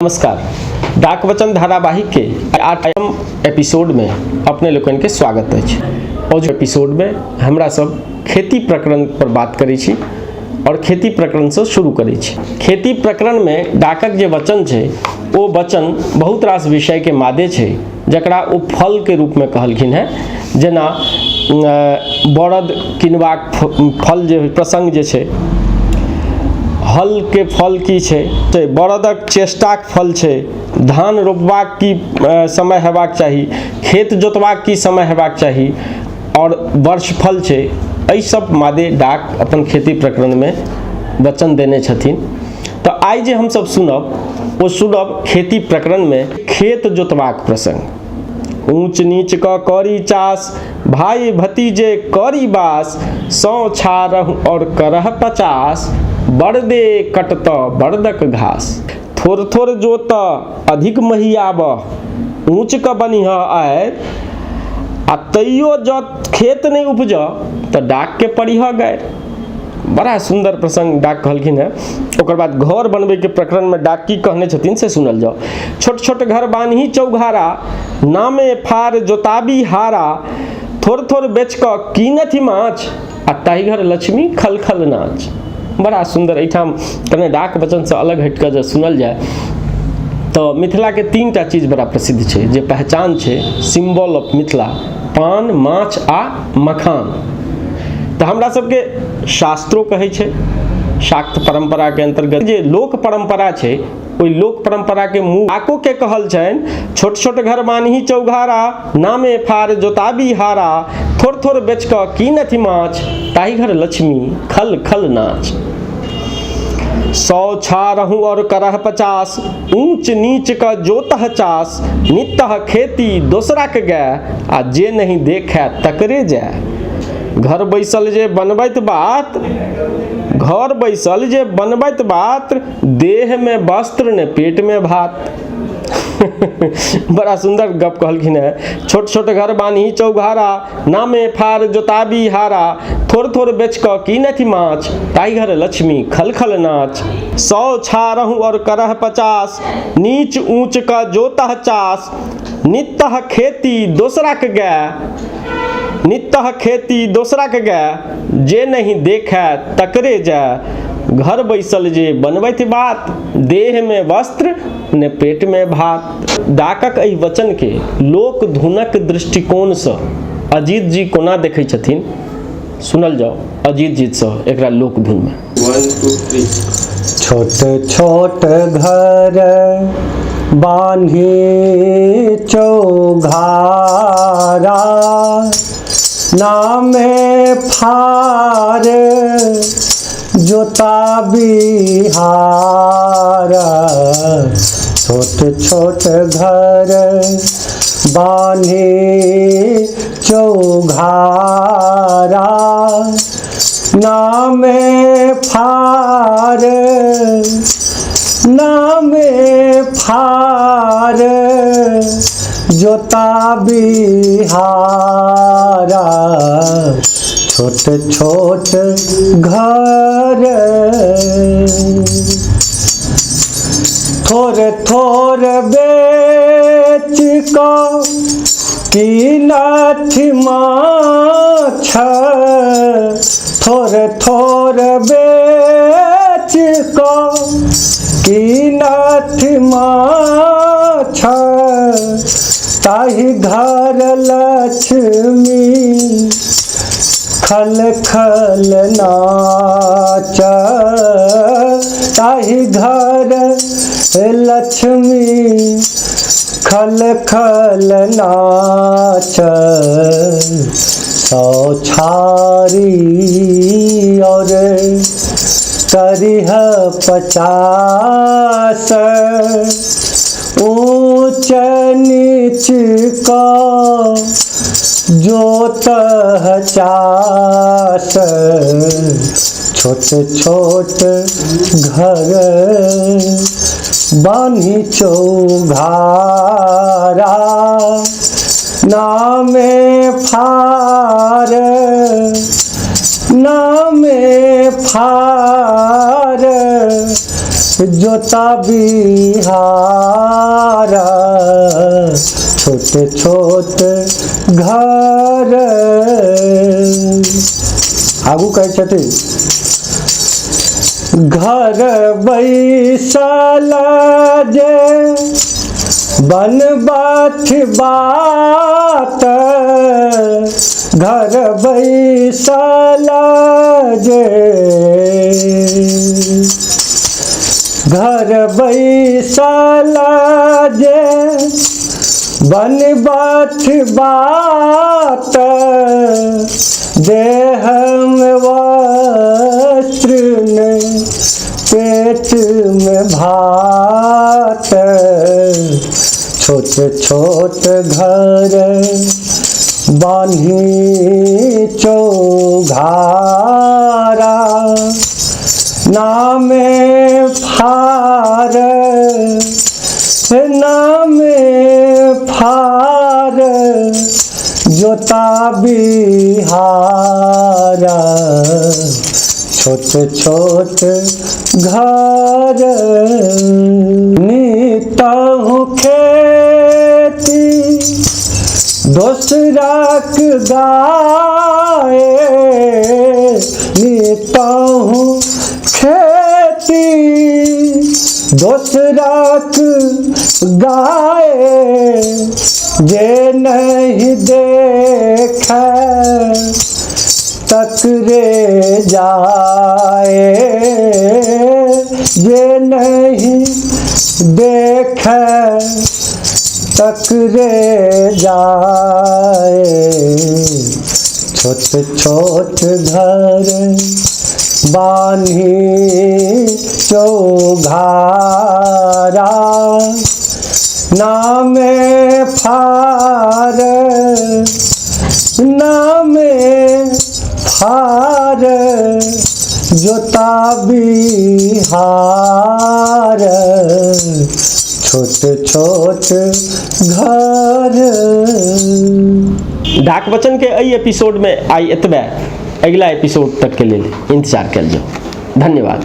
नमस्कार। डाक वचन धारावाहिक के आठम एपिसोड में अपने लोकनि के स्वागत अछि। और एपिसोड में हमरा सब खेती प्रकरण पर बात करै छी और खेती प्रकरण से शुरू करै छी। खेती प्रकरण में डाकक जे वचन छै ओ वचन बहुत रास विषय के मादे छै, जकरा ओ फल के रूप में कहलखिन हैं। जेना बरद किनबाक फल जे प्रसंग जे छै, हल के फल की छै, बरदक चेष्टाक फल छै, धान रोपबाक की समय हेबाक चाही, खेत जोतबाक की समय हेबाक चाही, और वर्षफल छै। एहि सब मादे डाक अपन खेती प्रकरण में वचन देने छथिन। तो आइ जे हमसब सुनब ओ सुनब खेती प्रकरण में खेत जोतबाक प्रसंग। ऊंच नीच क करी चास, भाई भतीजे करी बास, सौ छारहु और करह 50, बरदे कटत बरदक घास। थोर थोर जोत अधिक महियाबह, ऊंच क बनिह आय, आ तैयो जँ खेत नहीं उपज तो डाक के परिह गैर। बड़ा सुंदर प्रसंग डाक कहलखिन हैं। ओकर बाद घर बनबे के प्रकरण में डाक की कहने छथिन से सुनल जाओ। छोट छोट घर बान्ही चौघारा, नामे फार जोताबी हारा, थोर थोर बेच कऽ कीनथि माछ, आ ताहि घर लक्ष्मी खलखल नाच। बड़ा सुंदर। एहिठाम कने डाक वचन से अलग हटि कऽ जँ सुनल जाय तो मिथिला के तीन टा चीज बड़ा प्रसिद्ध छै, जे पहचान छै, सिम्बल ऑफ मिथिला, पान, माछ आ मखान। तो हमरा सबके शास्त्रो कहै छै, शाक्त परंपरा के अंतर्गत जे लोक परंपरा छै, ओहि लोक परंपरा के मुँह डाको के कहल छनि, छोट छोट घर बान्ही चौघारा, नामे फार जोताबी हारा, थोर थोर बेच कऽ कीनथि माछ, ताहि घर लक्ष्मी खल खल नाच। सौ छारहु और करह 50, ऊंच नीच क जोतह चास, नितह खेती दोसरा के गाय, आ जे नहीं देखै तकरे जाय। घर बैसल जे बनबैत बात, घर बैसल जे बनबैत बात, देह में वस्त्र ने पेट में भात। बड़ा सुंदर गप कहलखिन हैं। छोट छोट घर बान्ही चौघारा, नामे फार जोताबी हारा, थोर थोर बेच कऽ कीनथि माछ, ताहि घर लक्ष्मी खलखल नाच। सौ छारहु और करह 50, नीच ऊंच क जोतह चास, नितह खेती दोसरा के गाय, नितह खेती दोसरा के गाय, जे नहीं देखै तकरे जाय। घर बैसल जे बनबैत बात, देह में वस्त्र ने पेट में भात। डाकक एहि वचन के लोक धुनक दृष्टिकोण से अजीत जी कोना देखै छथिन सुनल जाओ अजीत जी से एकरा लोक धुन में। 1 2 3। छोट छोट घर बान्ही चौघारा, नामे फार जोता बिहारा, छोट छोट घर बान्ही चौघारा, नामे फार, नामे फार जोता बिहारा, छोट छोट घर। थोर थोर बेच कऽ कीनथि माछ, थोर थोर बेच कऽ कीनथि माछ, ताहि घर लक्ष्मी खल खल नाच, ताहि घर लक्ष्मी खल खल नाच। सौ छारी और करिह 50, ऊंच नीच का जोतह चास, छोट छोट घर बान्ही चौघारा, नामे फार, नामे फार जोता बिहारा, छोट छोट घर। आगू कहै छथिन, घर बैसल जे बनबथ बात, घर बैसल जे, घर बैसल जे बनबथ बात, देह में वस्त्र ने पेट में भात, छोट छोट घर बान्ही चौघारा, नामे फार, नामे फार जोता बिहारा, छोट छोट घर। नितहु खेती दोसराक गाए, नितहु खेती दोसराक गाए, जे नहीं देखे तकरे जाए, जे नहीं देखे तकरे जाए, छोट छोट घर बान्ही चौघारा, नामे फार, नामे फार जोता बिहार, छोट छोट घर। डाक वचन के एहि एपिसोड में आइ एतबे। अगिला एपिसोड तक के लेल इंतजार कयल जाउ। धन्यवाद।